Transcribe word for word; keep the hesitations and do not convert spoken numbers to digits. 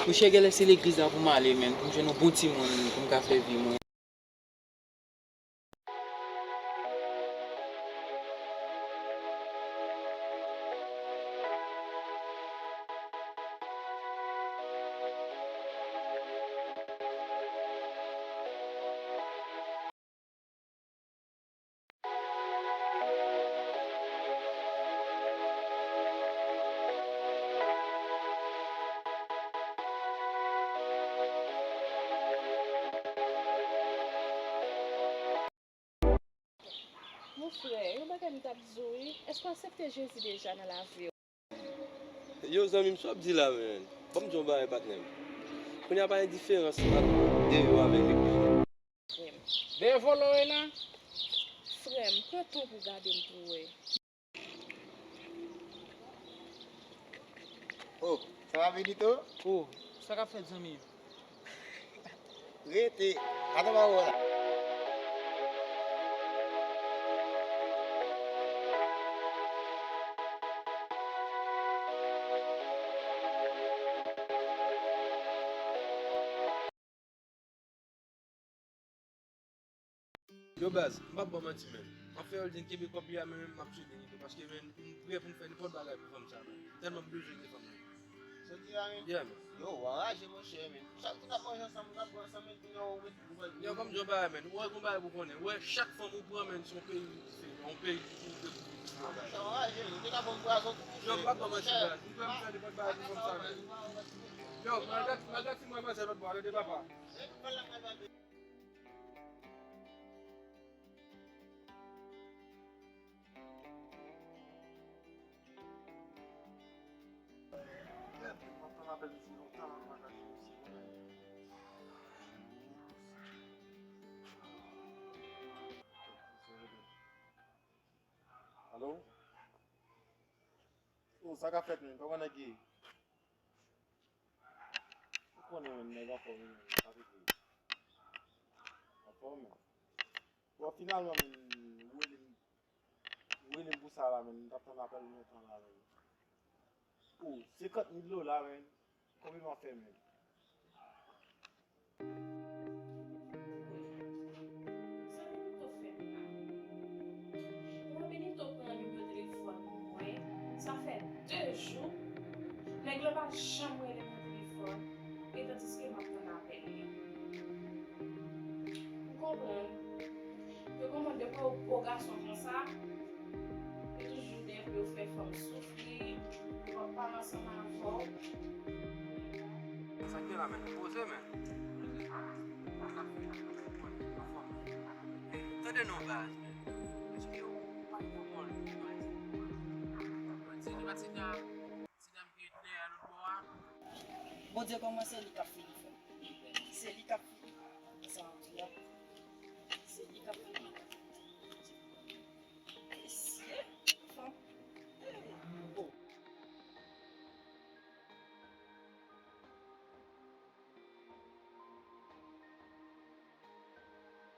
Monchè, genlè se legliz la pou m ale, menn, pou m jwenn yon bon timoun, pou m ka fè vi mwen. Mon frè, yon bagay m t ap di w wi, èske w aksepte Jezi deja nan lavi w? Yo, zanmi m, sa w ap di la, menn? Ban m di w yon bagay, patnè m. Kounye a pa gen diferans ant de yo avèk legliz la. Dèyè vòlò w ye la? Frè m, pran tan pou w gade m pou w wè. Oh, ça va, Benito? Oh, sa k ap fèt, zanmi? Rete. Atann pa wè la. Yo, baz, m p ap ba w manti, menn. M ap fè Eldin kenbe kòb li a, men menm m ap sou Benito, paske, menn, m prè pou m fè nenpòt bagay pou fanm sa, menn. Tèlman m bezwen de fanm nan. Sa w di la, menn? Yeah, menn. Yo, w anraje, monchè, menn. Chak nou t ap manje ansanm, nou t ap bwè ansanm, menn, kounye a ou mete pou fè. Yo, kòm di yon bagay, menn. Ou wè gon bagay pou konnen. Ou wè, chak fanm ou pran, menn, se yon peyi diferan, yon peyi ki dekouvri yon bagay. Sa anraje, menn. Ou te ka ban m bra zòt tou. Yo, m p ap ba w manti, baz. M prè pou m fè nenpòt bagay pou fanm sa, menn. Yo, malgre, malgre ti mwen manzè lòt bò, tande papa. Alo? Oh, sa k ap fèt, menn? Kòman nèg ye? Ou konnen, menn, nèg anfòm wi, menn, pa pete. Anfòm, menn. Bon, finalman, menn, ou rele m, ou rele m pou sa la, menn, m t ap tann apèl ou lontan la, menn. Oh, senkant mil dola, menn. Konbyen m ap fè, menn? Sa Benito fè m la? Lè Benito pran nimewo telefòn mwen, sa fè de jou, nèg la pa janm rele m nan telefòn, e tandiske m ap tann apèl li. M konprann. Yo konprann depi yo gwo gason konsa, yo toujou dèyè pou yo fè fanm soufri, yo p ap pale ansanm avè w. Sa k gen la, menn? Poze, menn. Tande non, baz, menn. Èske ou pa t konprann? Bondye, kòman se li k ap fini fè m? Se li k ap fini fè m. Sa m di a. Se li k ap fini.